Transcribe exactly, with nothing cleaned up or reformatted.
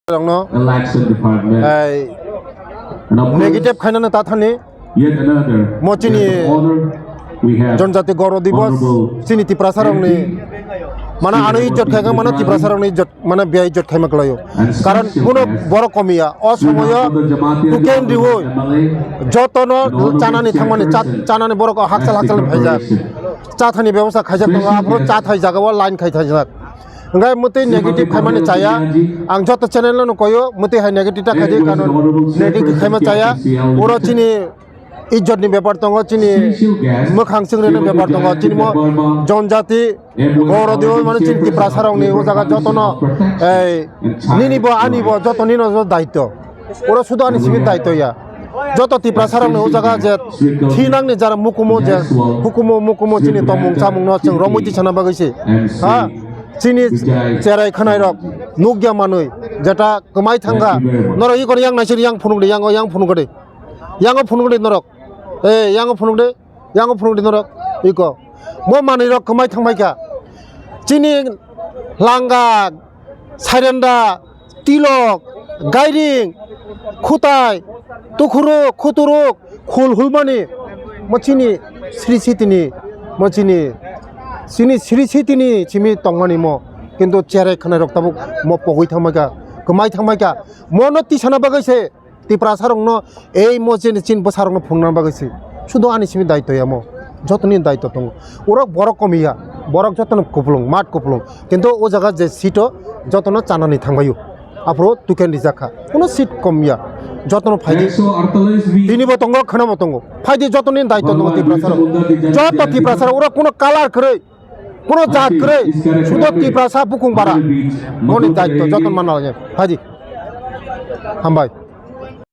rokno, Election Department. Ai, And of course, negative khainani tathani, yet another mo chini guest of honor, we have Jonjati Gaurav Divas, Honorable chini Tiprasa rokni, M P, mana ano Sri ijjot khaikha, mana Murthy Tiprasa rokni ijjot, mana biyai ijjot khaima kwlaio. And karon special bono guest, borok komiya. O Sri somoyo Ramchandra Jamatia tuken riwi, M L A, jotono and Honorable chanani thangmani, cha-, Chairperson, chanani borok hakchal hakchal District phaijak. Corporation. Chathani bebosta khaijak tongo, special aphuru guest, chathai jagao line khai thaijak. Hingkhe mwtwi negative khaimani chaya. Ang joto channel no koyo, mwtwi hai negative ta khaidi, karon negative khaima chaya. Oro chini ijjot ni bepar tongo, chini mwkhang chwngri ni bepar tongo, chini mo jonjati Gaurav Divas mane chini Tiprasa rokni o jaga jotono, ei, nini bo ani bo joto nino joto daityo. Oro sudu ani simi daityo ya. Joto Tiprasa rokni o jaga je thinangni jara mukumu je hukumu mukumu chini tomung chamung no chwng romwi tisana bagwi se. Ha? Chini cherai khwnai rok nukya manwi jeta kwmai thangkha. Norok iko yang naisir yang phunuk de, yang, yang phunuk de. Yang phunuk de norok. Eh, yang phunuk de. Yang phunuk de norok. Iko. Mo manwi rok kwmai thangbai kha. Chini langa, sairenda, tilok, gairing, khutai, tukhuruk, khuturuk, khul hulmani, mo chini sri sitini, mo chini, chini sri sitini simi tongmani mo, kintu cherai khwnai rok tabuk mo pogwi thangbai kha, kwmai thangbai kha, mono tisana bagwi se Tiprasa rokno ei mo chini chin bwsa rokno phunukna bagwi se, sudu ani simi daityo ya mo, jotoni daityo tongo, urok borok komiya, borok jotono kupulung, mat kupulung, kintu o jaga je seat o jotono chanani thangbaio. Aphuru tuken rijak kha. Kuno seat kom ya. Jotono phaidi. Tini bo tongo, kheno bo tongo. Phaidi jotoni daityo tongo Tiprasa rok. Joto Tiprasa rok oro kuno color kwrwi, kuno jat kwrwi. Sudo Tiprasa bukung bara. Boni daityo joton manna lage. Phaidi. Hambai.